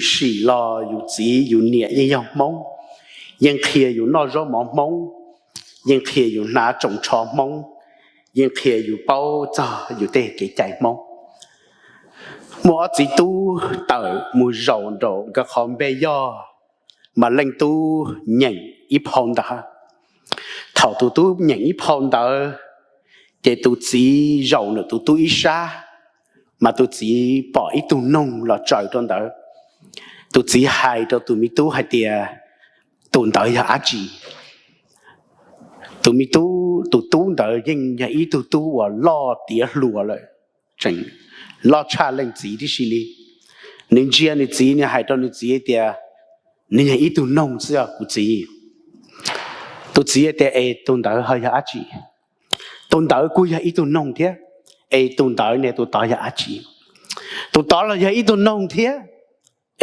sim los yus txiv yus niam yeej yog Hmoob, yeej qhia yus noj zaub mov Hmoob, yeej qhia yus hnav tsoos tsho Hmoob, yeej qhia yus paub txog yus tej kev cai Hmoob. Muaj ob txiv tub tawm mus zaum nraum nkawd qhov npe yog, mas leej tub nyeem ib phau ntawv. Thaum tus tub nyeem ib phau ntawv, ces tus txiv zaum nws tus tub ib sab, mas tus txiv pom ib tug noog los tsaws rau ntawd. Tus txiv hais rau tus me tub hais tias, tus ntawd yog dab tsi? Tus me tub, tus tub ntawd yeej yog ib tug tub uas loj tiav hluas lawm, tseem loj tshaj leej txiv tib si li. Nws ntsia nws txiv, nws hais rau nws txiv tias, nws yog ib tug noog xwb os kuv txiv. Tus txiv tias, es tus ntawd ho yog dab tsi? Tus ntawd kuj yog ib tug noog thiab. Es tus ntawd ne, tus tod yog dab tsi? Tus tod los yog ib tug noog thiab.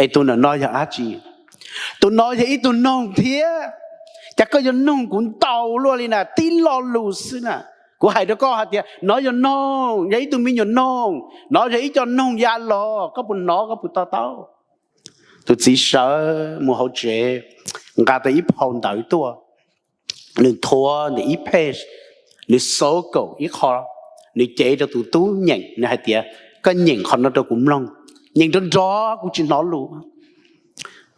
Es tus ntawm no yog dab tsi? Tus no yog ib tug noog thiab. Cas koj yuav nug kuv ntau luaj li na, tib lo lus xwb na. Kuv hais rau koj hais tias nov yog noog, yog ib tug me nyuam noog, nov yog ib co noog ya los, koj puas hnov, koj puas to taub? Tus txiv sawv mus hauv tsev, nqa tau ib phau ntawv tuaj, nws nthuav nws ib phej, nws xauv kaum ib qho, nws cev rau tus tub nyeem, nws hais tias, koj nyeem qhov no rau kuv mloog, nyeem nrov nrov kuv tsis hnov lus.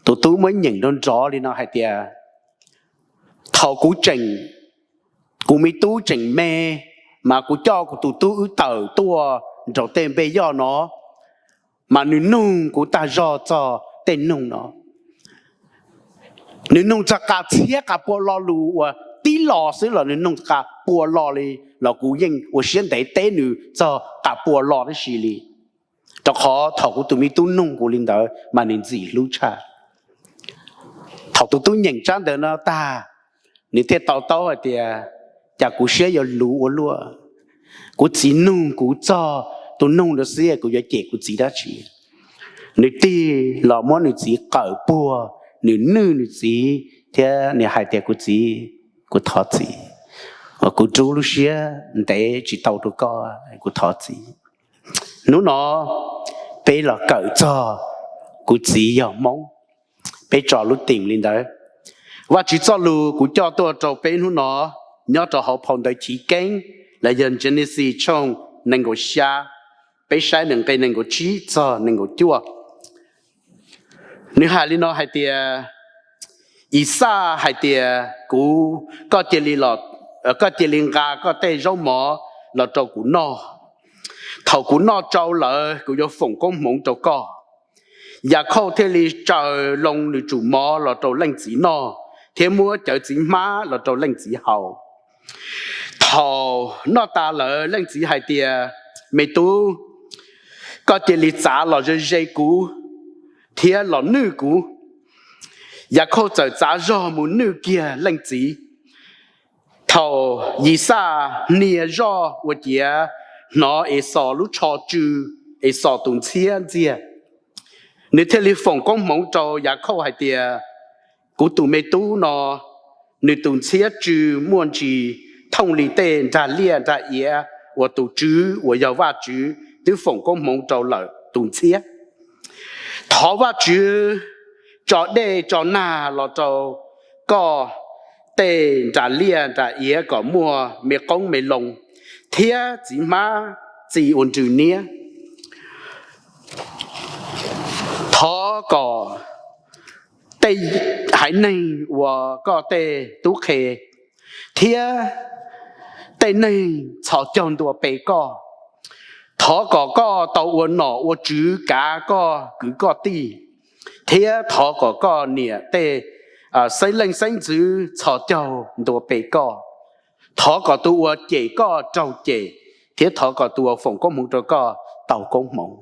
Tus tub muab nyeem nrov nrov li no hais tias, thaum kuv tseem, kuv me tub tseem me, mas kuv coj kuv tus tub wb tawm tuaj nraum tej npe yoj no, mas nws nug kuv tag zog txog tej noog no. Nws nug txog qas txhiab qas pua lo lus uas tib lo xwb los nws nug qas pua lo li, los kuv yeej ua siab ntev teb nws txog qas pua lo tib si li. Rau qhov thaum kuv tus me tub nug kuv li ntawd mas nws ntxim hlub tshaj. Thaum tus tub nyeem tsab ntawv no tag, nws thiaj to taub hais tias, cas kuv siab yuav luv ua luaj. Kuv txiv nug kuv txog tus noog ntawd xwb, kuv yuav cem kuv txiv dab tsi? Nws tig los muab nws txiv qawm puag, nws nwj nws txiv thiab nws hais tias, kuv txiv, kuv thov txiv, kuv rub lub siab ntev tsis tau rau koj, kuv thov txiv. Hnub no peb los kawm txog kuv txiv yog Hmoob, peb tso lub teem li ntawd. Vajtswv txoj lus kuv coj tuaj rau peb hnub no nyob rau hauv phau ntawv Chiv Keeb los yog Genesis tshooj nees nkaum xya, peb saib nws nqe nees nkaum tsib txog nees nkaum cuaj. Nws hais li no hais tias, Ixaj hais tias, kuv, koj cia li, koj cia li nqa koj tej zaub mov los rau kuv noj. Thaum kuv noj tsau lawm kuv yuav foom koob hmoov rau koj. Yakhauj thiaj li tsaws loo nws tsum mov los rau leej txiv noj, thiab muab cawv txiv hmab los rau leej txiv haus. Thaum noj tas lawm leej txiv hais tias, me tub, koj cia li txav los ze ze kuv thiab los nwj kuv. Yakhauj txawm txav zog mus nwj kiag leej txiv. Thaum Yixaj hnia zoj ua ciav hnov Exos lub tsho tsw, Exos tus ntxhiab ntxiag, nws thiaj li foom koob hmoov rau Yakhauj hais tias, kuv tus me tub no, nws tus ntxhiab tsw muaj ntsis thooj li tej nrag liaj nrag iav uas tus Tswv uas yog Vajtswv twb foom koob hmoov rau lawm tus ntxhiab. Thov Vajtswv tso dej tso nag los rau koj, tej nrag liaj nrag iav kom muaj me qoob me loo thiab txiv hmab txi ua nrws niab. Thov kom tej haiv neeg ua koj tej tub qhe thiab tej neeg txhos caug ntua pe koj. Thov kom koj tau ua nom ua tswv kav koj kwv koj tij, thiab thov kom koj niam tej xeeb leej xeeb ntxwv txhos caug ntua pe koj. Thov kom tus uas cem koj raug cem, thiab thov kom tus uas foom koob hmoov rau koj tau koob hmoov.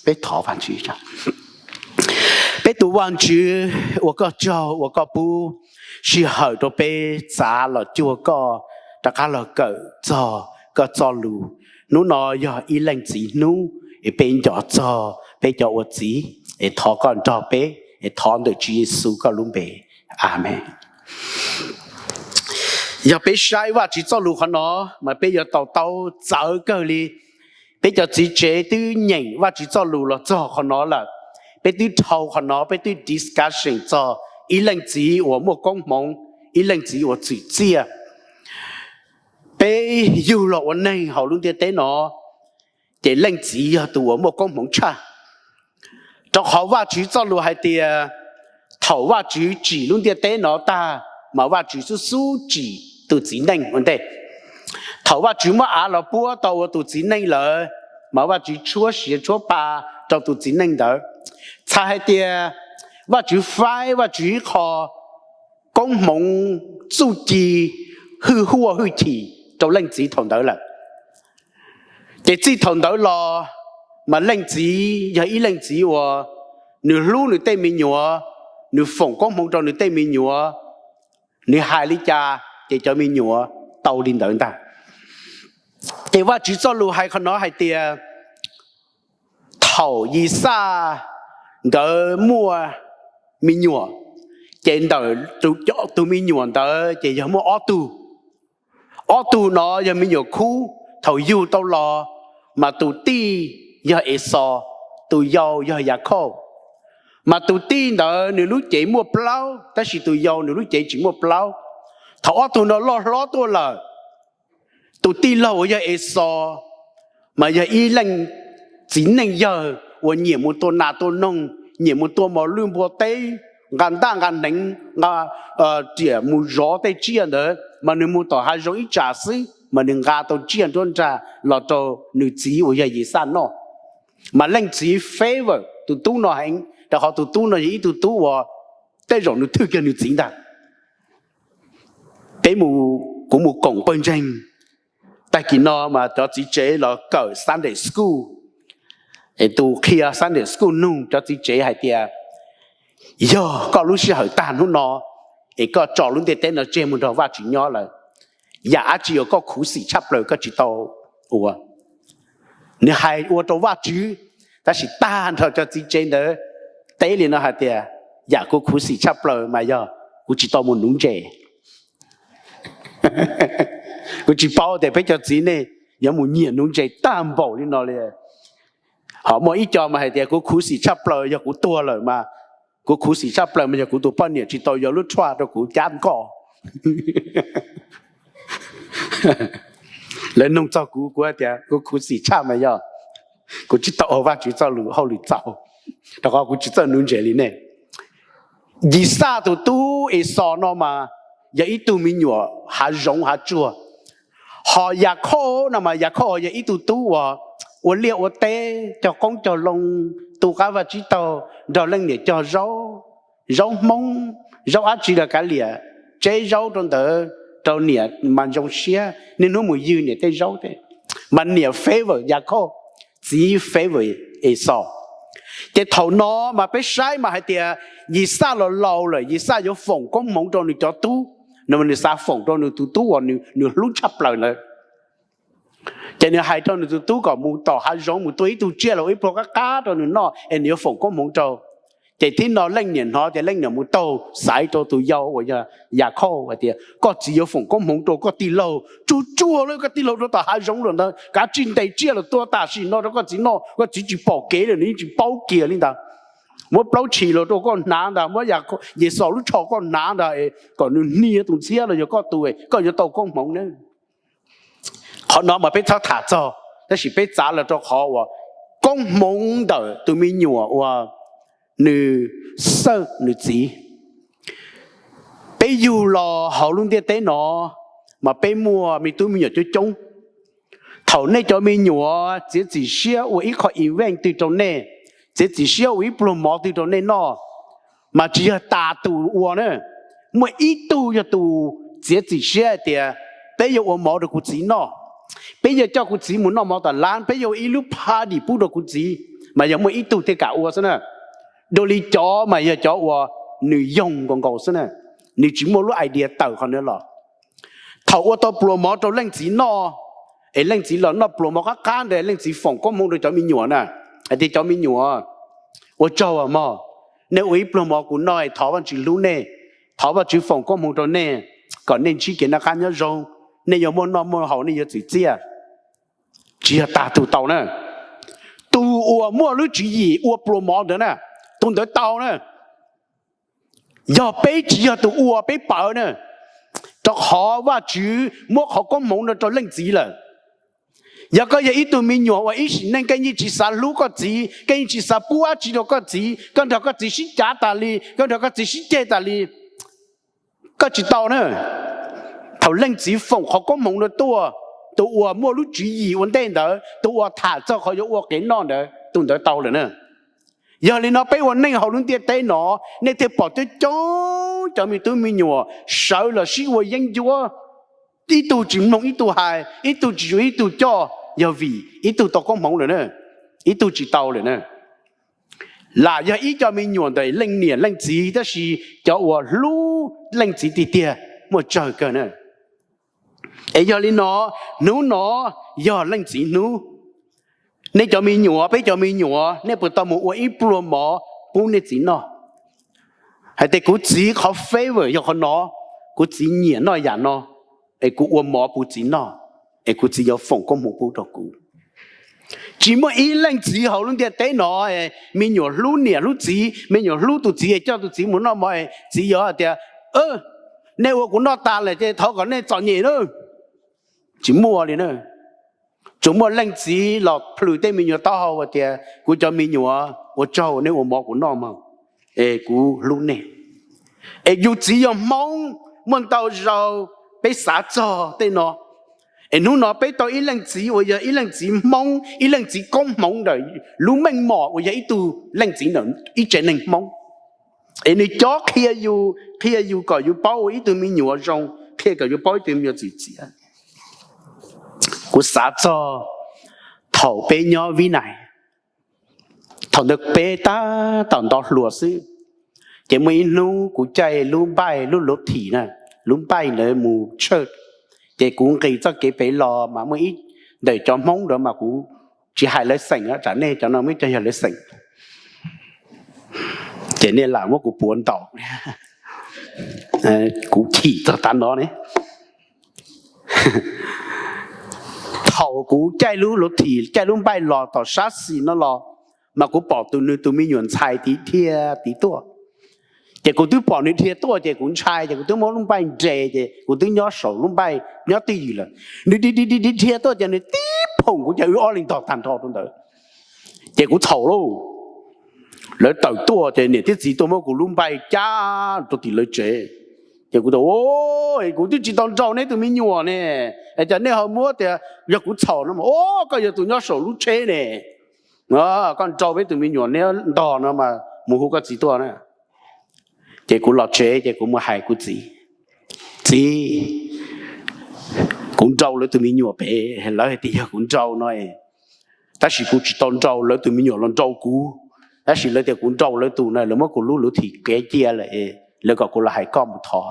Peb thov Vajtswv. Peb tus Vajtswv, ua koj tsaug uas koj pub sij hawm rau peb txav los cuag koj, rov qab los kawm txog koj txoj lus. Hnub no yog ib leej txiv hnub es peb nco txog peb cov ua txiv, es thov koj nrog peb, es thov ntawm Tswv Yexus koj lub npe. Amees. Yog peb saib Vajtswv txoj lus qhov no, mas peb yuav to taub txawv kawg li. Peb cov txiv tsev twb nyeem Vajtswv txoj lus los txog qhov no lawm. peb twb dhau qhov no, peb twb discussion txog ib leej txiv uas muaj koob hmoov, ib leej txiv uas txwm txiaj. Peb yug los ua neeg hauv lub ntiaj teb no, ces leej txiv yog tus uas muaj koob hmoov tshaj. Rau qhov Vajtswv txoj lus hais tias, thaum Vajtswv tsim lub ntiaj teb no tag, mas Vajtswv xub xub tsim tus txiv neej ua ntej. Thaum Vajtswv muab av los puab tau ua tus txiv neej lawm, mas Vajtswv tshuab siav tshuab pa rau tus txiv neej ntawd. Txhais hais tias Vajtswv faib Vajtswv ib qho koob hmoov, txuj ci, hwj huaj hwj chim rau leej txiv thaum ntawd lawm. Ces txij thaum ntawd los, mas leej txiv yog ib leej txiv uas nws hlub nws tej me nyuam, nws foom koob hmoov rau nws tej me nyuam, nws hais li cas ces cov me nyuam tau li ntawd ntag. Ces Vajtswv txoj lus hais qhov no hais tias, thaum Yixaj nkawd muaj me nyuam, ces ntawm tus me nyuam ntawd ces yog muaj ob tug. Ob tug no yog me nyuam khub, thaum yug tau los, mas tus tij yog Exos, tus yau yog Yakhauj. Mas tus tij ntawd nws lub cev muaj plaub, tab sis tus yau nws lub cev tsis muaj plaub. Thaum ob tug no loj hlob tuaj lawm, tus tij laug uas yog Exos, mas yog ib leej txiv neej yawg uas nyiam mus tua nas tua noog, nyiam mus tua mos lwj npua teb, nqa ntaj nqa hneev, nqa riam mus zov tej tsiaj ntawd, mas nws mus tom hav zoov ib tsam xwb mas nws nqa tau tsiaj nruab nrag los rau nws txiv uas yog Yixaj noj. Mas leej txiv favor tus tub no heev, rau qhov tus tub no yog ib tug tub uas tej zaum nws thwj kiag nws txiv ntag. Peb mus, kuv mus koom pawg ntseeg, tag kis no mas cov txiv tsev los kawm Sunday school, es tus qhia Sunday school nug cov txiv tsev hais tias, yog koj lub sij hawm tag hnub no, es koj tso lub ntiaj teb no tseg mus nrog Vajtswv nyob lawm, yam dab tsi uas koj khuv xim tshaj plaws koj tsis tau ua? Nws hais ua rau Vajtswv, tab sis tag nrho cov txiv tsev ntawd teb li no hais tias, yam kuv khuv xim tshaj plaws mas yog kuv tsis tau mus nuv ntses. Kuv tsis paub tias peb cov txiv nej yuav mus nyiam nuv ntses tag npaum li no li. Ho muaj ib co mas hais tias kuv khuv xim tshaj plaws yog kuv tuag lawm mas, kuv khuv xim tshaj plaws mas yog kuv tus poj niam tsis tau yuav lub tshuaj rau kuv cab nkoj. Lawv nug txog kuv, kuv hais tias kuv khuv xim tshaj mas yog kuv tsis tau ua Vajtswv txoj lus hauj lwm txaus, rau qhov kuv tsis txawj nuv ntses li nej. Yixaj tus tub Exos no mas yog ib tug me nyuam hav zoov hav tsuag. Ho Yakhauj no mas Yakhauj yog ib tug tub uas ua liaj ua teb, cog qoob cog loo, tu qab vaj tsib taug, nrog leej niam cog zaub, zaub Hmoob, zaub dab tsi los kav liam, tseb zaub rau ntawd rau niam mas zoo siab, niaj hnub mus ywg niam tej zaub tej. Mas niam favor Yakhauj, txiv favor Exos. Ces thaum no mas peb saib mas hais tias Yixaj los laus lawm, Yixaj yuav foom koob hmoov rau nws cov tub, no mas nws xav foom rau nws tus tub uas nws hlub tshaj plaws ntawd. Ces nws hais rau nws tus tub kom mus tom hav zoov mus tua ib tug tsiaj los ua ib pluag qab qab rau nws noj es nws yuav foom koob hmoov rau. Ces thib no leej niam hnov ces leej niam mus taug xaiv rau tus yau uas yog Yakhauj hais tias, koj txiv yuav foom koob hmoov rau koj tij laug tsuag tsuag li, koj tij laug rau tom hav zoov lawm ntag, kav tsij ntes tsiaj los tua tam sim no rau koj txiv noj, koj txiv tsis pom kev lawm, nws yeej tsis paub kiag li ntag. Muab plaub tshis los rau koj hnav ntag, muab Yexus lub tsho koj hnav ntag, kom nws hnia tus ntxhiab los yog koj tus, koj yuav tau koob hmoov na. Qhov no mas peb txhob tham txog, tab sis peb txav los rau qhov uas koob hmoov ntawm tus me nyuam uas nws xawj nws txiv. Peb yug los hauv lub ntiaj teb no mas peb muaj me tub me nyuam coob coob. Thaum nej cov me nyuam txiav txim siab ua ib qho event twg rau nej, txiav txim siab ua ib pluag mov twg rau nej noj, mas tsis yog tas tus ua na. Muaj ib tug yog tus txiav txim siab hais tias, peb yuav ua mov rau kuv txiv noj, peb yuav coj kuv txiv mus noj mov tom lab, peb yuav ua ib lub party pub rau kuv txiv, mas yog muaj ib tug thiaj kam ua xwb na. Dua li cov mas yog cov uas nws yoog nkaus nkaus xwb na, nws tsis muaj lub idea tawm qhov no los. Thaum ua tau pluas mov rau leej txiv noj, es leej txiv los noj pluas mov qab qab ntawd, leej txiv foom koob hmoov rau cov me nyuam na, hais tias, cov me nyuam, ua tsaug mog, nej ua ib pluag mov kuv noj, thov Vajtswv hlub nej, thov Vajtswv foom koob hmoov rau nej, kom nej ntsib kev noj qab nyob zoo, nej yuav muaj noj muaj haus, nej yuav txwm txiaj. Tsis yog tas tus tau na. Tus uas muaj lub tswv yim ua pluas mov ntawd na, tus ntawd tau na. Yog peb tsis yog tus ua, peb pawv na, rau qhov Vajtswv muab qhov koob hmoov no rau leej txiv lawm. Yog koj yog ib tug me nyuam uas ib sim neej koj yeej tsis xav hlub koj txiv, koj yeej tsis xav pub dab tsi rau koj txiv, koj nrog koj txiv sib cav tas li, koj nrog koj txiv sib ceg tas li, koj tsis tau na. Thaum leej txiv foom qhov koob hmoov no tuaj, tus uas muaj lub tswv yim ua ntej ntawd, tus uas tham txog qhov yuav ua kev noj ntawd, tus ntawd tau lawm na. Yog li no peb ua neej hauv lub ntiaj teb no, nej thiaj pom coob coob cov me tub me nyuam sawv los sib ua yeeb ncuab, ib tug tsis mloog ib tug hais, ib tug tsis yuav ib tug coj. Yog vim ib tug tau koob hmoov lawm na, ib tug tsis tau lawm na. Lam yog ib co me nyuam ntawm leej niam leej txiv, tab sis cov uas hlub leej txiv tiag tiag muaj tsawg kawg na. Es yog li no, hnub no yog leej txiv hnub. Nej cov me nyuam, peb cov me nyuam, nej puas tau mus ua ib pluag mov pub nej txiv noj? Hais tias kuv txiv qhov favor yog qhov no, kuv txiv nyiam noj yam no, es kuv ua mov pub txiv noj, es kuv txiv yuav foom koob hmoov pub rau kuv. Tsis muaj ib leej txiv hauv lub ntiaj teb no, me nyuam hlub niam hlub txiv, me nyuam hlub tus txiv es coj tus txiv mus noj mov, txiv yuav hais tias, nej ua kuv noj tas lawm ces thov kom nej txom nyem na. Tsis muaj li na. Tsuas muaj leej txiv los plhws tej me nyuam taub hau hais tias, kuv cov me nyuam, ua tsaug nej ua mov kuv noj mog, es kuv hlub nej. Es yus txiv yog Hmoob, muaj ntau zaus peb xav txog tej no. Es hnub no peb tau ib leej txiv uas yog ib leej txiv Hmoob, ib leej txiv koob hmoov ntawm lub meej mom uas yog ib tug leej txiv ntawm ib tsev neeg Hmoob. Es nws cob qhia yus, qhia yus kom yus paub ua ib tug me nyuam zoo, qhia kom yus paub ib tug me nyuam txim txiaj. Kuv xav txog thaum peb nyob Vib Nais, thaum ntawd peb tab tom nto hluas xwb. Ces muaj ib hnub kuv caij lub npaij, lub luv thim na, lub npaij ntawd mus tshawj. Ces kuv nqis txoj kev pem los mas muaj ib, ntawm cov Hmoob ntawd mas kuv tsis hais lawv xeem, tsam nej cov no muaj cov yog lawv xeem, ces nej lam muab kuv puav ntaus. Kuv chim txog tav no ne. Thaum kuv caij lub luv thim, caij lub npaij los tom sab xis no los, mas kuv pom tus, nws tus me nyuam ntxhais tiv dhia tiv tuaj. Ces kuv twb pom nws dhia tuaj ces kuv ntshai, ces kuv twb muab lub npaij nres, ces kuv twb nyob saum lub npaij nyob twj ywm lawm. Nws tiv tiv tiv tiv dhia tuaj ces nws tib phoom kuv ces wb ob leeg ntog tag nrho rau ntawd. Ces kuv txhaum lauj. Lawv tawm tuaj ces niam thiab txiv tuaj muab kuv lub npaij cab rau tim lawv tsev. Ces kuv tias, kuv twb tsis tau nrau neb tus me nyuam ne, es cas nej ho muab tias yog kuv txhaum no mas, o, koj yog tus nyob saum lub tsheb ne, koj nrau peb tus me nyuam neb ntog no mas mus hu koj txiv tuaj na. Ces kuv los tsev ces kuv mus hais kuv txiv, txiv, kuv nrau lawv tus me nyuam pem, lawv hais tias yog kuv nrau no, tab sis kuv tsis tau nrau, lawv tus me nyuam los nrau kuv, tab sis lawv tias kuv nrau lawv tus na, lawv muab kuv lub luv thim kev cia lawm, lawv kom kuv los hais koj mus thov.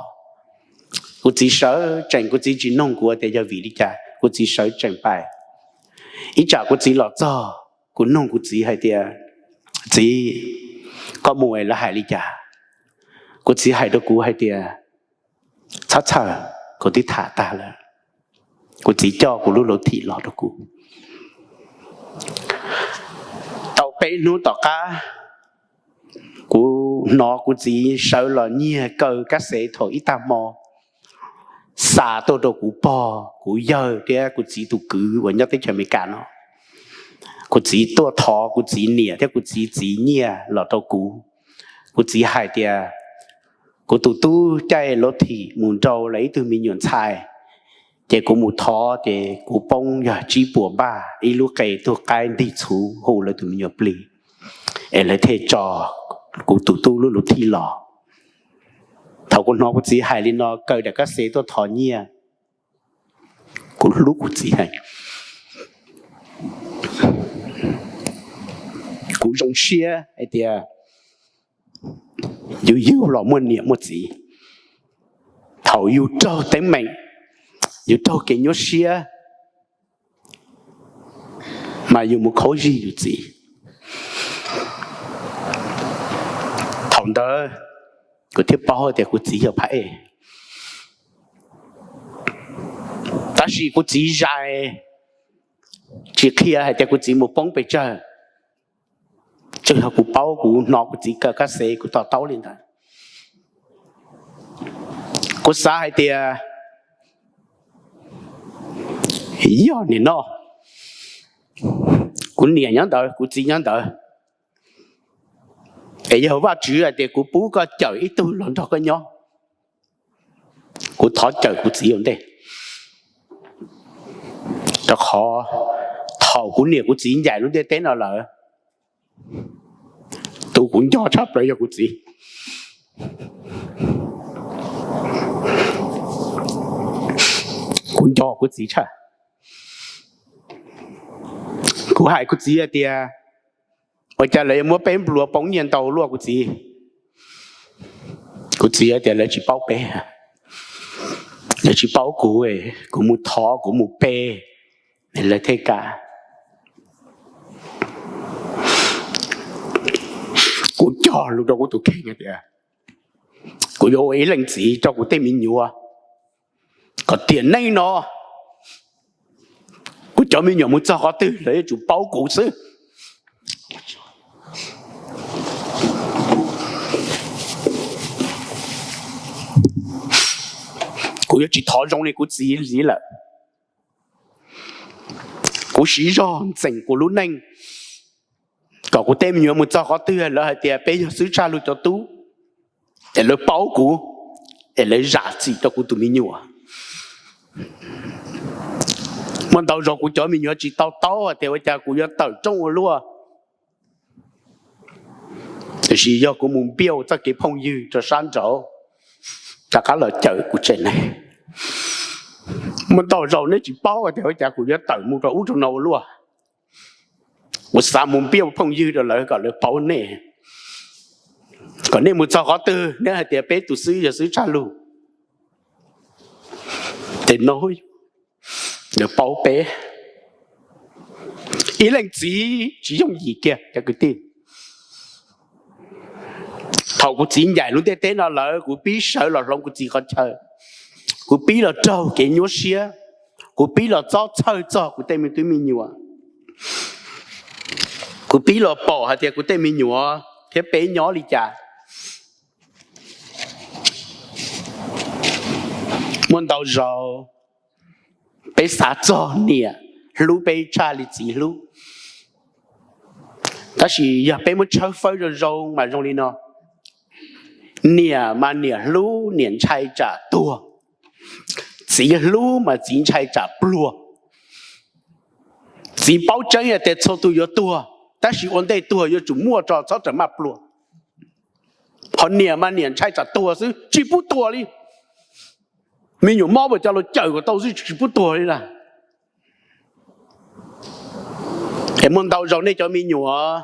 Kuv txiv sawv tsees, kuv txiv tsis noog kuv tias yog vim li cas, kuv txiv sawv tsees pais. Ib tsam kuv txiv los txog, kuv noog kuv txiv hais tias, txiv, koj mus es lawv hais li cas? Kuv txiv hais rau kuv hais tias, txhob txhawj, kuv twb tham tag lawm. Kuv txiv coj kuv lub luv thim los rau kuv. Tau peb hnub tom qab, kuv hnov kuv txiv sawv los nyiag kaw kab xev thaum ib tag hmo, xa tuaj rau kuv pog, kuv yawg thiab kuv txiv tus kwv uas nyob teb chaws Amelikas no. Kuv txiv tuaj thov kuv txiv niam thiab kuv txiv txiv nyiaj los rau kuv. Kuv txiv hais tias, kuv tus tub caij luv thim mus nrau lawv ib tug me nyuam ntxhais, ces kuv mus thov ces kuv poob yog tsib puas npaj, ib lub qe tug qaib ntig txhuv hu lawv tus me nyuam plig, es lawv thiaj tso kuv tus tub lub luv thim los. Thaum kuv hnov kuv txiv hais li no, kaw daim kab xev tuaj thov nyiaj, kuv hlub kuv txiv heev. Kuv zoo siab hais tias yus yug los muaj niam muaj txiv, thaum yus raug teeb meem, yus raug kev nyuaj siab, mas yus mus khaub zig yus txiv. Thaum ntawd kuv thiaj paub tias kuv txiv yog phab ej. Tab sis kuv txiv zais, tsis qhia hais tias kuv txiv mus poob pes tsawg. Tsuas yog kuv paub, kuv hnov kuv txiv kaw kab xev kuv to taub li ntawd. Kuv xav hais tias yog nim no kuv niam nyob ntawd, kuv txiv nyob ntawd, es yog Vajtswv hais tias kuv pub koj cawm ib tug los nrog koj nyob, kuv thov cawm kuv txiv ua ntej. Rau qhov thaum kuv niam kuv txiv ncaim lub ntiaj teb no lawm, tus kuv nco tshaj plaws yog kuv txiv. Kuv nco kuv txiv tshaj. Kuv hais kuv txiv hais tias, ua cas lawv yuav muab peb nplua poob nyiaj ntau luaj kuv txiv? Kuv txiv hais tias lawv tsis paub peb, lawv tsis paub kuv, kuv mus thov kuv mus pe, lawv thiaj kam. Kuv cog lus rau kuv tus kheej hais tias kuv yuav ua ib leej txiv rau kuv tej me nyuam, kom tiam neej no kuv cov me nyuam mus txog qhov twg lawv yuav tsum paub kuv xwb. Kuv yuav tsis thov zoo li kuv txiv li lawm. Kuv siv zog ntxeem kuv lub neej kom kuv tej me nyuam mus txog qhov twg lawv hais tias peb yog xwb tshaj lug cov tub, es lawv paub kuv, es lawv zam txim rau kuv tus me nyuam. Muaj ntau zaus kuv cov me nyuam tsis to taub hais tias ua cas kuv yuav tawm rooj ua luaj, tiam sis yog kuv mus npiaj txoj kev phooj ywg rau sab nraud, rov qab los cawm kuv tsev neeg. Muaj ntau zaus nej tsis paub hais tias ua cas kuv yuav tawm mus rau ub rau no ua luaj. Kuv xav mus npiaj phooj ywg rau lawv kom lawv paub nej, kom nej mus txog qhov twg nej hais tias peb tus xwb yog xwb tshaj lug, ces no lawv paub peb. Ib leej txiv tsis yooj yim kiag cov kwv tij. Thaum kuv txiv ncaim lub ntiaj teb no lawm, kuv pib sawv los hloov kuv txiv qhov chaw, kuv pib los raug kev nyuaj siab, kuv pib los txob txhawj txog kuv tej me tub me nyuam, kuv pib los pom hais tias kuv tej me nyuam thiab peb nyob li cas. Muaj ntau zaus peb xav txog niam hlub peb tshaj li txiv hlub, tab sis yog peb muab tshawb fawb zoo zoo mas zoo li no: niam mas niam hlub niam ntshai tsam tuag, txiv hlub mas txiv ntshai tsam pluag. Txiv paub tseeb hais tias txhua tus yuav tuag, tab sis ua ntej tuag yuav tsum muaj tso txhob rawm maj pluag. Ho niam mas niam ntshai tsam tuag xwb tsis pub tuag li. Me nyuam mob puas coj los cawm kom tau xwb tsis pub tuag li lawm. Es muaj ntau zaus nej cov me nyuam,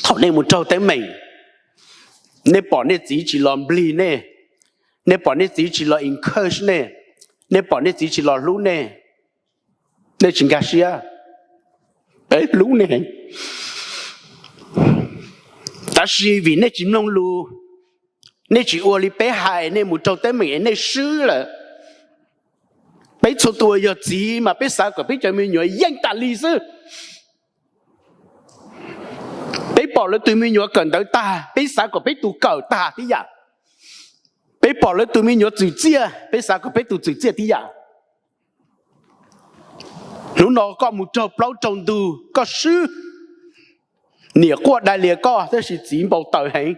thaum nej mus raug teeb meem, nej pom nej txiv tsis los nplig nej, nej pom nej txiv tsis los encourage nej, nej pom nej txiv tsis los hlub nej, nej tsis nkag siab. Peb hlub nej, tab sis vim nej tsis mloog lus, nej tsis ua li peb hais, nej mus raug teeb meem es nej swb lawm. Peb txhua tus uas yog txiv mas peb xav kom peb cov me nyuam yeej tas li xwb. Peb pom lawv tus me nyuam kawm ntawv tag, peb xav kom peb tus kawm tag tib yam. Peb pom lawv tus me nyuam txwm txiaj, peb xav kom peb tus txwm txiaj tib yam. Hnub no koj mus raug plaub raug ntug koj swb, niam quaj dai lias koj tab sis txiv npau taws heev.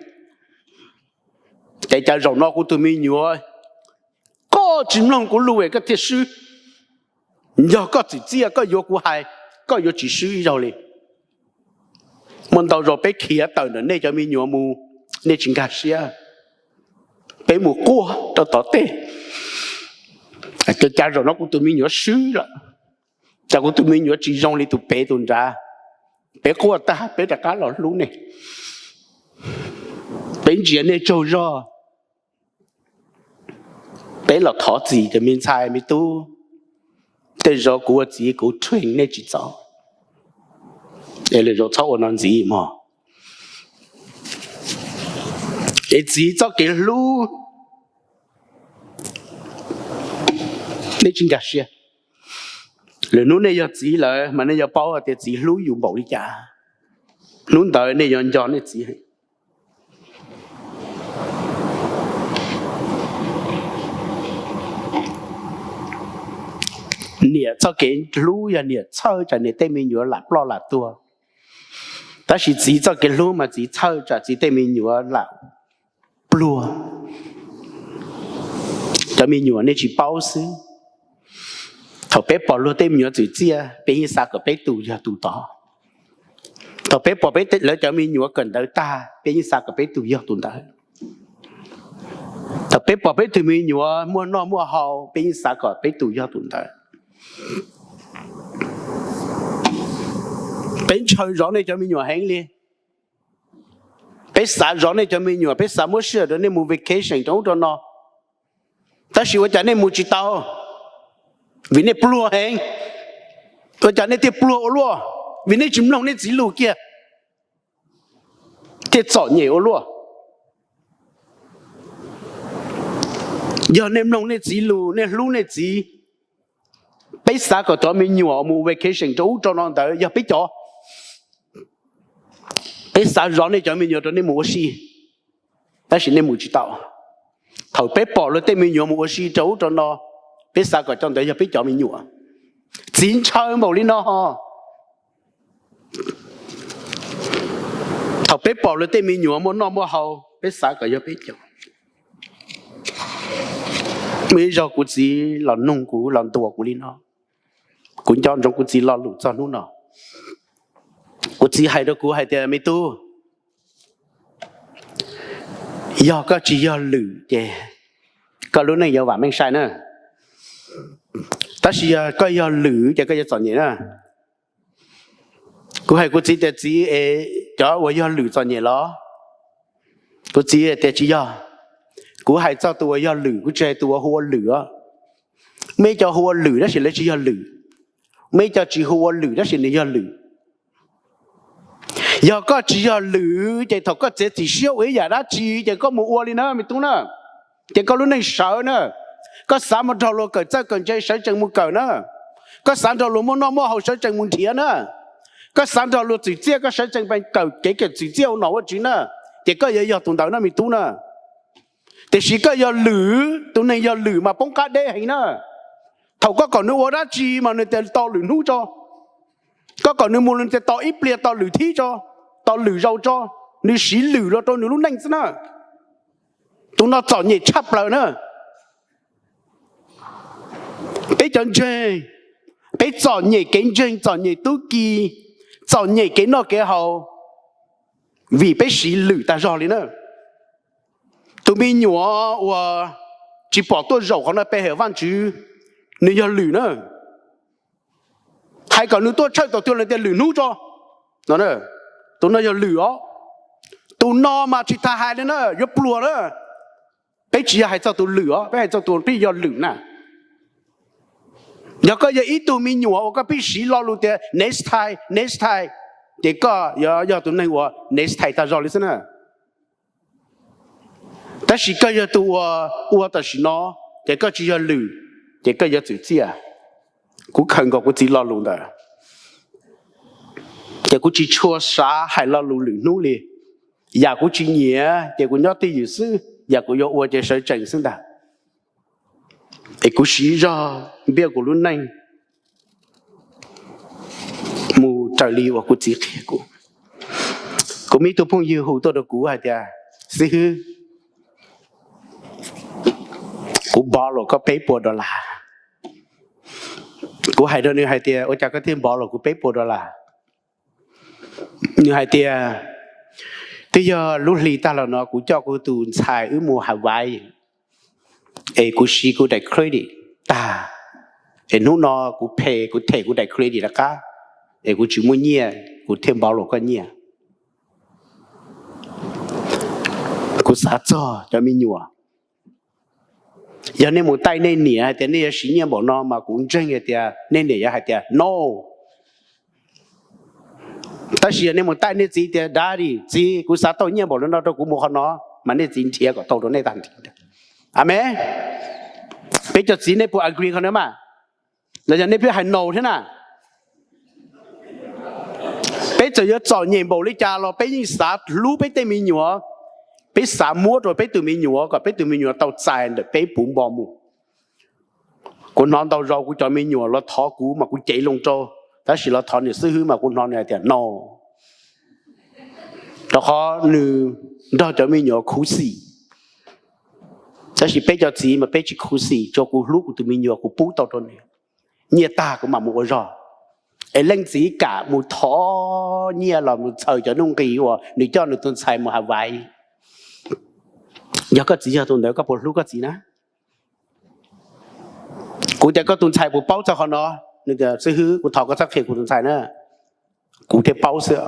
Ces cas zaum no kuv tus me nyuam, koj tsis mloog kuv lus es koj thiaj swb. Yog koj txwm txiaj koj yuav kuv hais, koj yuav tsis swb ib zaug li. Muaj ntau zaus peb khiav tawm ntawm nej cov me nyuam mus, nej tsis nkag siab, peb mus quaj rau tom tej. Ces cas zaum no kuv tus me nyuam swb lawm, cas kuv tus me nyuam tsis zoo li tus pem tus nrad. Peb quaj tag peb rov qab los hlub nej, peb ntsia nej tsaug zog, peb los thov txim tias me ntxhais me tub, tej zaum kuv ua txiv kuv train nej tsis txaus, es lwm zaus txhob ua no ntxiv mog. Es txiv txoj kev hlub, nej tsis nkag siab. Lwm hnub nej yog txiv lawm mas nej yuav paub tias txiv hlub yus npaum li cas. Hnub ntawd nej yuav nco nej txiv heev. Niam txoj kev hlub yog niam txhawj tsam niam tej me nyuam lam ploj lam tuag, tab sis txiv txoj kev hlub mas txiv txhawj tsam txiv tej me nyuam lam pluag. Cov me nyuam nej tsis paub xwb, thaum peb pom luag tej me nyuam txwm txiaj, peb yeej xav kom peb tus yog tus tod. Thaum peb pom peb lawv cov me nyuam kawm ntawv tag, peb yeej xav kom peb tus yog tus ntawd. Thaum peb pom peb tus me nyuam muaj noj muaj haus, peb yeej xav kom peb tus yog tus ntawd. Peb ntshaw zov nej cov me nyuam heev li. Peb xav zov nej cov me nyuam, peb xav muab sij hawm rau nej mus vacation rau ub rau no, tab sis ua cas nej mus tsis tau? Vim nej pluag heev. Ua cas nej thiaj pluag ua luaj? Vim nej tsis mloog nej txiv lus kiag, thiaj txom nyem ua luaj. Yog nej mloog nej txiv lus, nej hlub nej txiv, peb xav kom cov me nyuam mus vacation rau ub rau no ntawd yog peb cov. Peb xav zov nej cov me nyuam rau nej mus ua si, tab sis nej mus tsis tau. Thaum peb pom luag tej me nyuam mus ua si rau ub rau no, peb xav kom cov ntawd yog peb cov me nyuam. Txiv ntshaw npaum li no. Thaum peb pom luag tej me nyuam muaj noj muaj haus, peb xav kom yog peb cov. Muaj ib zaug kuv txiv los nug kuv, los ntuas kuv li no, kuv nco ntsoov kuv txiv lo lus txog hnub no. Kuv txiv hais rau kuv hais tias, me tub, yog koj tsis yog lwm ces koj lub neej yuav vam meej sai na, tab sis yog koj yog lwm ces koj yuav txom nyem na. Kuv hais kuv txiv tias, txiv, es cov uas yog lwm txom nyem los? Kuv txiv tias, tsis yog. Kuv hais txog tus uas yog lwm, kuv tsis hais tus uas hu ua lwm os. Muaj ib co hu ua lwm tab sis lawv tsis yog lwm, muaj ib co tsis hu ua lwm tab sis nws yog lwm. Yog koj tsis yog lwm ces thaum koj txiav txim siab ua ib yam dab tsi ces koj mus ua li na me tub na, ces koj lub neej sawv na. Koj xav mus nrog luag kawm txawj kawm ntse sawv tsees mus kawm na. Koj xav nrog luag muaj noj muaj haus sawv tsees mus nrhiav na. Koj xav nrog luag txwm txiaj koj sawv tsees kawm kev kawm txwm txiaj ua nom ua tswv na, ces koj yuav yog tus ntawd na me tub na. Tiam sis koj yog lwm, tus neeg yog lwm mas poob qab deb heev na. Thaum koj kom nws ua dab tsi mas nws tias tos lwm hnub tso. Koj kom nws mus nws tias tos ib pliag tos lwm thib tso, tos lwm zaus tso, nws siv lwm los rau nws lub neej xwb na. Tus no txom nyem tshaj plaws na. Peb cov ntseeg, peb txom nyem kev ntseeg, txom nyem tub ki, txom nyem kev noj kev haus, vim peb siv lwm tag zog li na. Tus me nyuam uas tsis pom tuaj zaum qhov no pe hawm Vajtswv, nws yog lwm na. Hais kom nws tuaj tshawj tau twg los tias lwm hnub tso. Tus no yog lwm os. Tus no mas tsis tas hais li na, yuav pluag na. Peb tsis yog hais txog tus lwm os, peb hais txog tus pib yog lwm na. Yog koj yog ib tug me nyuam uas koj pib siv lo lus tias next time, next time, ces koj yuav yog tus neeg uas next time tag zog li xwb na. Tab sis koj yog tus uas ua tam sim no, ces koj tsis yog lwm, ces koj yuav txwm txiaj. Kuv khaws nkaus kuv txiv lo lus ntawd, ces kuv tsis tshua xav hais lo lus lwm hnub li. Yam kuv tsis nyiam ces kuv nyob twj ywm xwb, yam kuv yuav ua ces sawv tsees xwb ntag. Es kuv siv zog npiaj kuv lub neej mus raws li uas kuv txiv qhia kuv. Kuv muaj ib tug phooj ywg hu tuaj rau kuv hais tias, xib hwb, kuv borrow koj peb puas dollar. Kuv hais rau nws hais tias, ua cas koj thiaj borrow kuv peb puas dollar? Nws hais tias, twb yog lub hli tag los no kuv coj kuv tus ntxhais wb mus Hawaii, es kuv siv kuv daim credit tag, es hnub no kuv phem, kuv them kuv daim credit rov qab, es kuv tsis muaj nyiaj, kuv thiaj borrow koj nyiaj. Kuv xav txog cov me nyuam. Yog nej mus taij nej niam hais tias nej yuav siv nyiaj npaum no mas kuv ntseeg hais tias nej niam yuav hais tias no. Tab sis yog nej mus taij nej txiv tias, Daddy, txiv, kuv xav tau nyiaj npaum no rau kuv mus qhov no, mas nej txiv nrhiav kom tau rau nej tag nrho. Amees. Peb cov txiv nej puas agree qhov no mas? Los yog nej pheej hais no thiab na? Peb txawm yuav txom nyem npaum li cas los peb yeej xav hlub peb tej me nyuam. Peb xav muab rau peb tus me nyuam kom peb tus me nyuam tau txais ntawm peb puv npo mus. Kuv hnov ntau zaus kuv cov me nyuam los thov kuv mas kuv cev loo rau, tab sis los thov niam xib hwb mas kuv hnov nws hais tias no, rau qhov nws nrog cov me nyuam khuv xim. Tab sis peb cov txiv mas peb tsis khuv xim, tsuas kuv hlub kuv tus me nyuam kuv pub tau rau nws. Nyiaj tag kuv mam mus ua zog. Es leej txiv kam mus thov nyiaj los mus txhaws cov nuj nqis uas nws coj nws tus ntxhais mus Hawaii. Yog koj txiv yog tus ntawd koj puas hlub koj txiv na? Kuv tias koj tus ntxhais puas paub txog qhov no? Nws tias xib hwb kuv thov koj txhob qhia kuv tus ntxhais na. Kuv thiaj paub xwb.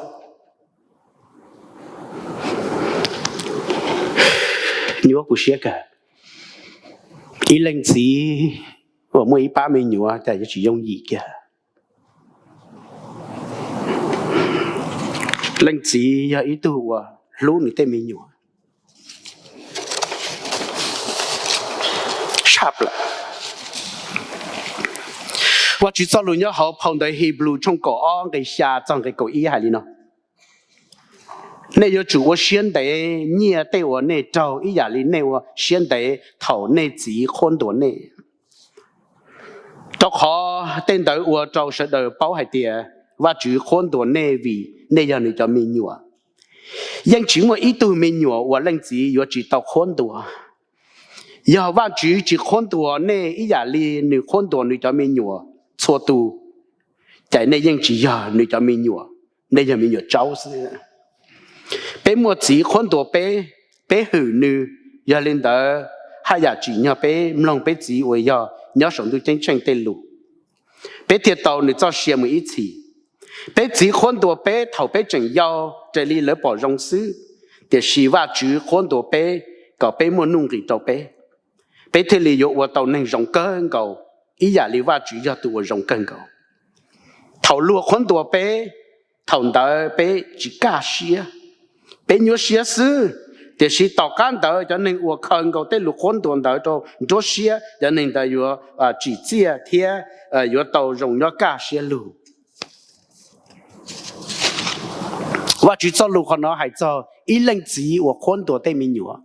Nyuaj kuv siab kawg. Ib leej txiv uas muaj ib pab me nyuam cas yuav tsis yooj yim kiag. Leej txiv yog ib tug uas hlub nws tej me nyuam tshaj plaws. Vajtswv txoj lus nyob hauv phau ntawv Hebrews tshooj kaum ob nqe xya txog nqe kaum ib hais li no: Nej yuav tsum ua siab ntev nyiaj tej uas nej raug ib yam li nej ua siab ntev thaum nej txiv qhuab ntuas nej. Rau qhov tej ntawd ua rau sawv daws paub hais tias Vajtswv qhuab ntuas nej vim nej yog nws cov me nyuam. Yeej tsis muaj ib tug me nyuam uas leej txiv yuav tsis tau qhuab ntuas. Yog Vajtswv tsis qhuab ntuas nej ib yam li nws qhuab ntuas nws cov me nyuam txhua tus, ces nej yeej tsis yog nws cov me nyuam, nej yog me nyuam tsaub xwb. Peb muaj txiv qhuab ntuas peb, peb hwm nws, yog li ntawd haj yam tsim nyog peb mloog peb txiv uas yog nyob saum ntuj ceeb tsheej tej lus, peb thiaj tau nws txoj sia mus ib txhis. Peb txiv qhuab ntuas peb thaum peb tseem yau raws li lawv pom zoo xwb, tiam sis Vajtswv qhuab ntuas peb kom peb muaj nuj nqis rau peb, peb thiaj li yuav ua tau neeg zoo kawg nkaus ib yam li Vajtswv yog tus uas zoo kawg nkaus. Thaum luag qhuab ntuas peb, thaum ntawd peb tsis kaj siab, peb nyuaj siab xwb. Tiam sis tom qab ntawd cov neeg uas khaws nkaus tej lus qhuab ntuas ntawd rau nruab siab, cov neeg ntawd yuav tsim txiaj thiab yuav tau zoo nyob kaj siab lug. Vajtswv txoj lus qhov no hais txog ib leej txiv uas qhuab ntuas tej me nyuam,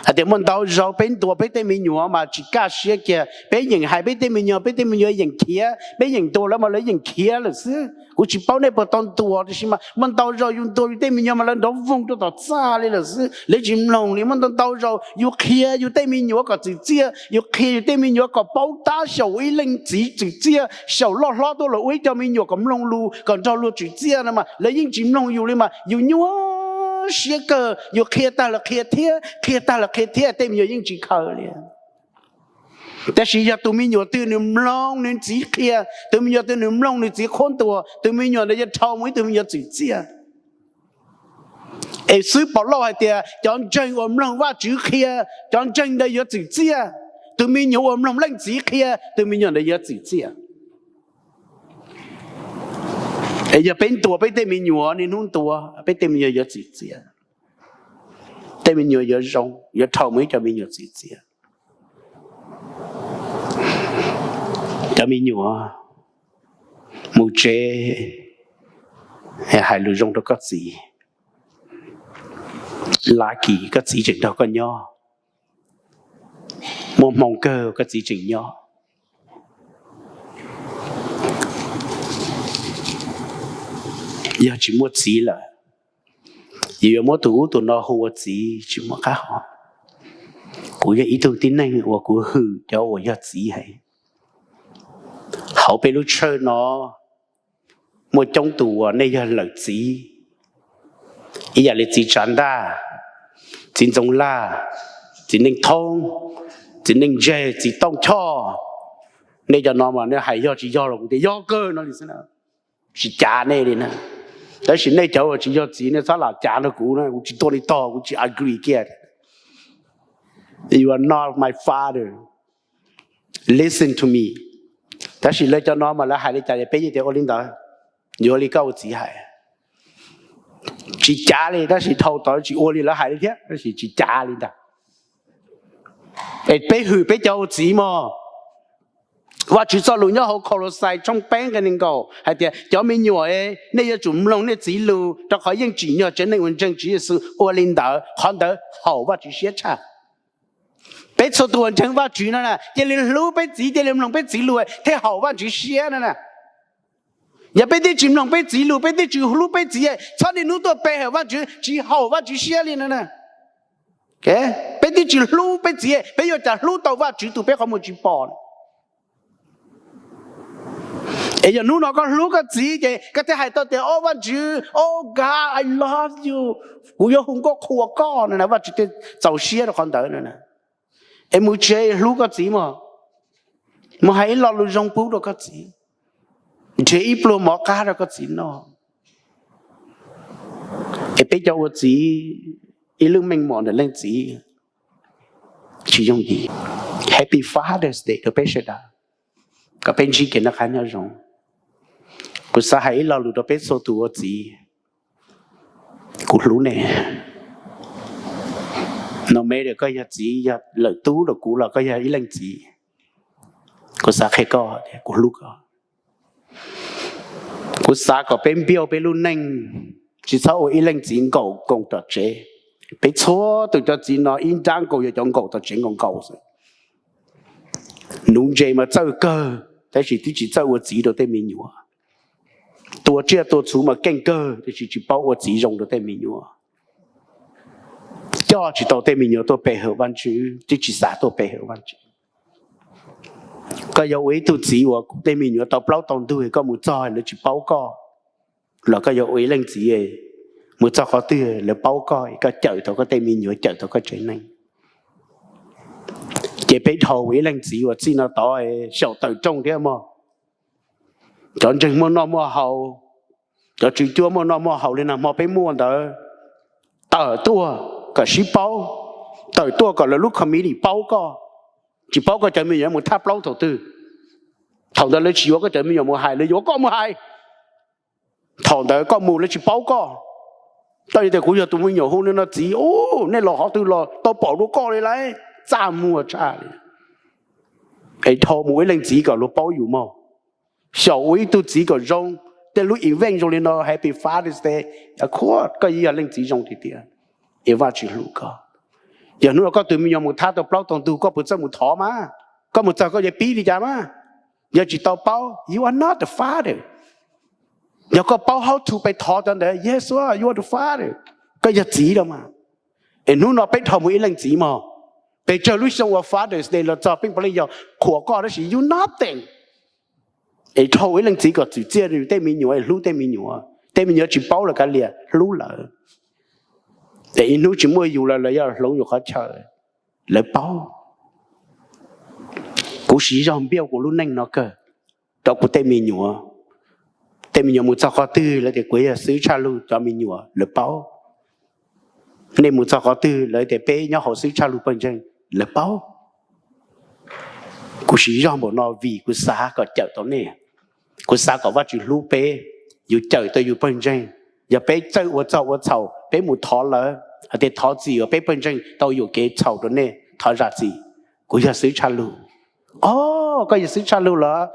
hais tias muaj ntau zaus peb ntuas peb tej me nyuam mas tsis kaj siab kiag, peb yeem hais peb tej me nyuam, peb tej me nyuam yeem khiav, peb yeem ntuas lawv mas lawv yeem khiav lawm xwb. Kuv tsis paub nej puas tau ntuas, tiam sis mas muaj ntau zaus yus ntuas yus tej me nyuam mas lawv nrov voog rau tom txaj li lawm xwb, lawv tsis mloog li. Muaj ntau ntau zaus yus qhia yus tej me nyuam kom txwm txiaj, yus qhia yus tej me nyuam kom paub tab xyaum ua ib leej txiv txwm txiaj, xyaum loj hlob tuaj los ua ib co me nyuam kom mloog lus, kom nrog luag txwm txiaj no mas lawv yeej tsis mloog yus li mas yus nyuaj siab kawg. Yus qhia tag los qhia thiab, qhia tag los qhia thiab, tej me nyuam yeej tsis khaws li. Tab sis yog tus me nyuam twg nws mloog nws txiv qhia, tus me nyuam twg nws mloog nws txiv qhuab ntuas, tus me nyuam ntawd yuav dhau mus ib tug me nyuam txwm txiaj. Es xib hwb Paulus hais tias cov ntseeg uas mloog Vajtswv qhia, cov ntseeg ntawd yuav txwm txiaj. Tus me nyuam uas mloog leej txiv qhia, tus me nyuam ntawd yuav txwm txiaj. Es yog peb ntuas peb tej me nyuam, niaj hnub ntuas, peb tej me nyuam yuav txwm txiaj. Tej me nyuam yuav zoo, yuav dhau mus ib co me nyuam txwm txiaj. Cov me nyuam mus tsev, hais lus zoo rau koj txiv. Lucky koj txiv tseem nrog koj nyob, muaj hmoo kawg koj txiv tseem nyob. Yog tsis muaj txiv lawm, yus yuav muab tus ub tus no hu ua txiv tsis muaj qab hau. Kuv yog ib tug tib neeg uas kuv hwm cov uas yog txiv heev. Hauv peb lub tshawj no muaj coob tus uas nej yog lawm txiv, ib yam li txiv Tsav Ntaj, txiv Ntxoov Laj, txiv Neej Thoob, txiv Neej Ntseg, txiv Tooj Choj. Nej cov no mas nej hais yog tsis yog los kuv tias yog kawg no li xwb, tsis cav nej li na. Tab sis nej cov uas tsis yog txiv nej txhob lam cav nrog kuv na, kuv tsis tuaj li tog, kuv tsis agree kiag. You are not my father. Listen to me. Tab sis lawv cov no mas lawv hais li cas peb yeej tias ua li ntawd, yuav li koj ua txiv hais. Tsis cav li, tab sis dhau tod tsis ua li lawv hais li thiab, tab sis tsis cav li ntag. Es peb hwm peb cov ua txiv mog, Vajtswv txoj lus nyob hauv Kolosais tshooj peb nqe nees nkaum hais tias, cov me nyuam, nej yuav tsum mloog nej txiv lus, rau qhov yeej tsim nyog tsev neeg uas ntseeg Tswv Yexus ua li ntawd. Qhov ntawd haum Vajtswv siab tshaj. Peb txhua tus uas ntseeg Vajtswv no na, cia li hlub peb txiv, cia li mloog peb txiv lus thiaj haum Vajtswv siab no na. Yog peb twb tsis mloog peb txiv lus, peb twb tsis hlub peb txiv, txhob niaj hnub tuaj pe hawm Vajtswv, tsis haum Vajtswv siab li no na. Peb twb tsis hlub peb txiv, peb yuav cas hlub tau Vajtswv tus peb qhov muag tsis pom? Es yog hnub no koj hlub koj txiv ces koj thiaj hais tau tias, O Vajtswv, oh God, I love you, kuv yuav hu nkauj qhuas koj no na, Vajtswv thiaj txaus siab rau qhov ntawd no na. Es mus tsev hlub koj txiv mog, mus hais ib lo lus zoo pub rau koj txiv, nrhiav ib pluag mov qab rau koj txiv noj. Es peb cov ua txiv, ib lub meej mom ntawm leej txiv tsis yooj yim. Happy Father's Day rau peb sawv daws, kom peb ntsib kev noj qab nyob zoo. Kuv xav hais ib lo lus rau peb txhua tus ua txiv, kuv hlub nej. No matter koj yog txiv, yog lawm tub rau kuv los koj yog ib leej txiv, kuv xav qhia koj tias kuv hlub koj. Kuv xav kom peb npiaj peb lub neej, tsis txhob ua ib leej txiv nkaum koom tom tsev. Peb txhua tus cov txiv no ib nrab nkaus yog cov nkaum tom tsev nkaus nkaus xwb. Nuv ntses mas txawj kawg, tab sis twb tsis txawj ua txiv rau tej me nyuam. Tua tsiaj tua txhu mas keej kawg, tab sis tsis paub ua txiv zoo rau tej me nyuam. Coj tsis tau tej me nyuam tuaj pe hawm Vajtswv, twb tsis xav tuaj pe hawm Vajtswv. Koj yog ua ib tug txiv uas tej me nyuam tau plaub tau ntug, koj mus txog lawv tsis paub koj, los koj yog ua ib leej txiv, mus txog qhov twg lawv paub koj, koj cawm tau koj tej me nyuam, cawm tau koj tsev neeg. Ces peb dhau ua ib leej txiv uas txij no tod xyaum tawm rooj thiab mog. Cov ntseeg muaj noj muaj haus, cov tswv cuab muaj noj muaj haus li nag hmo peb muaj ntawd, tawm tuaj kom sib paub, tawm tuaj kom lawv lub committee paub koj. Tsis paub koj cov me nyuam mus thab plaub thaum twg. Thaum ntawd lawv tsis yuav koj cov me nyuam mus hais, lawv yuav koj mus hais. Thaum ntawd koj mus lawv tsis paub koj. Txawm tias kuv yog tus me nyuam hu li no txiv, u, nej los qhov twg los tau pom dua koj li lauj, txaj muag tshaj li. Es dhau mus ua ib leej txiv kom luag paub yus mog. Xyaum ua ib tug txiv kom zoo, tej lub event zoo li no, Happy Father's Day, of course koj yeej yog leej txiv zoo tiag tiag, es Vajtswv hlub koj. Yog hnub no koj tus me nyuam mus thab tau plaub tau ntug, koj puas txawj mus thov mas? Koj mus txog koj yuav pib li cas mas? Yog tsis tau paub, you are not the father. Yog koj paub how to pe thov cov ntawd, yes, you are the father. Koj yog txiv lawm mas. Es hnub no peb dhau mus ib leej txiv mog. Pes tsawg lub xyoo uas Father's Day los txog peb puav leej yog qhuas koj tab sis you nothing. Es dhau ib leej txiv kom txwm txiaj rau yus tej me nyuam es hlub tej me nyuam. Tej me nyuam tsis paub lawv kav liam, hlub lawv. Es ib hnub tsis muaj yus lawm, lawv yuav hloov yus qhov chaw, lawv paub. Kuv siv zog npiaj kuv lub neej no kawg rau kuv tej me nyuam. Tej me nyuam mus txog qhov twg lawv tias kuv yog xwb tshaj lug cov me nyuam, lawv paub. Nej mus txog qhov twg lawv tias peb nyob hauv xwb tshaj lug pawg ntseeg, lawv paub. Kuv siv zog npaum no vim kuv xav kom cawm tau nej. Kuv xav kom Vajtswv hlub peb, yus cawm tau yus pawg ntseeg. Yog peb txawj ua txog ua txhaum, peb mus thov lawv hais tias thov txim uas peb pawg ntseeg tau yuam kev txhaum rau nej, thov zam txim. Kuv yog xwb tshaj lug. O, koj yog xwb tshaj lug los?